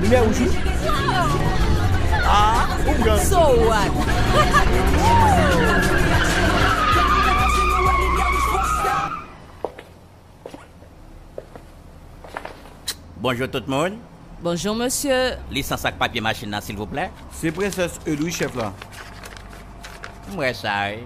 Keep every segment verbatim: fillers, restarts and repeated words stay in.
Limyè wouj wi. Ah, ou pran. So what? Bonjou tout moun. Bonjou mesye. Lisans ak papye machin nan silvouplè. Se Prensès Eude wi chèf la. M wè sa wi.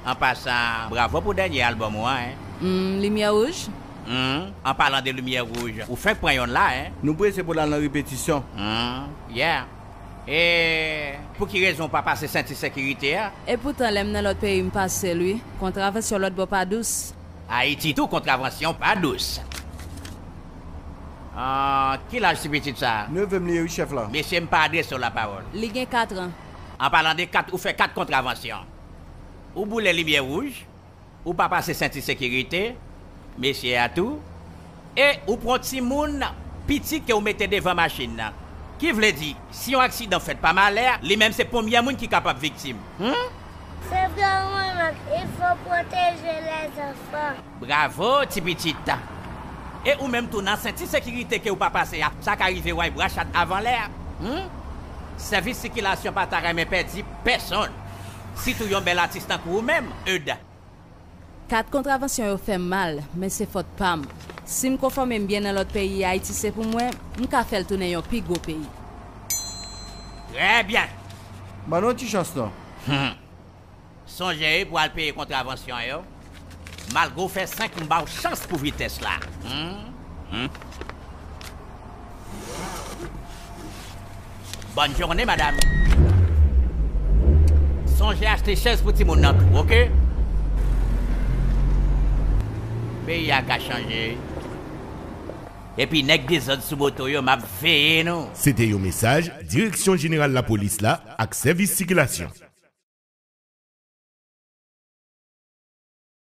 An pasan, bravo pou dènye albòm ou an, en. Hmm, limyè wouj? Hmm, an palan de limyè wouj, ou fenk pran yonn la, en. Nou prese pou l al nan repetisyon. Hmm, yeah. E pou ki rezon ou pa pase senti sekirite a? Epoutan lè m nan lòt peyi m pase l wi. Kontravansyon lòt bò pa dous. Ayiti tou kontravansyon pa dous. Ah, ki laj ti pitit sa? Neve m li ye wi chèf la. Mesye, m pa adrese w lapawòl. Li gen kat an. An palan de kat, ou fè kat kontravansyon. Ou boule limyè wouj, ou pa pase senti sekirite, mesye a tou, e ou pran timoun piti ke ou mete devan machin nan. Ki vle di, si yon aksidan fèt pa malè, li menm se premye moun ki kapab viktim. Hmm? C'est vraiment mal. Il faut protéger les enfants. Bravo, ti pitit. E ou menm tou nan senti sekirite ke ou pa pase a, sa ka rive w ay bra chat avan lè a. Hmm? Sèvis sikilasyon pa ta renmen pèdi pèsonn. Sitou yon bèl atis tankou ou menm, Eude. Kat kontravansyon yo fè m mal, men se fòt pa m. Si m konfòme m byen nan lòt peyi, Ayiti se pou mwen, m ka fè l tounen yon pi gwo peyi. Trè byen. Ban nou yon ti chans non. Hmm. Sonje wi pou al peye kontravansyon yo. Malgre w fè senk, m ba w chans pou vitès la. Hmm? Hmm? Bòn jounen, madanm. Sonje achte chèz pou timoun nan tou, oke? Peyi a ka chanje. Epi nèg dezòd sou moto yo, m ap veye nou. Se te yon mesaj Direksyon Jeneral Lapolis la ak Sèvis Sikilasyon.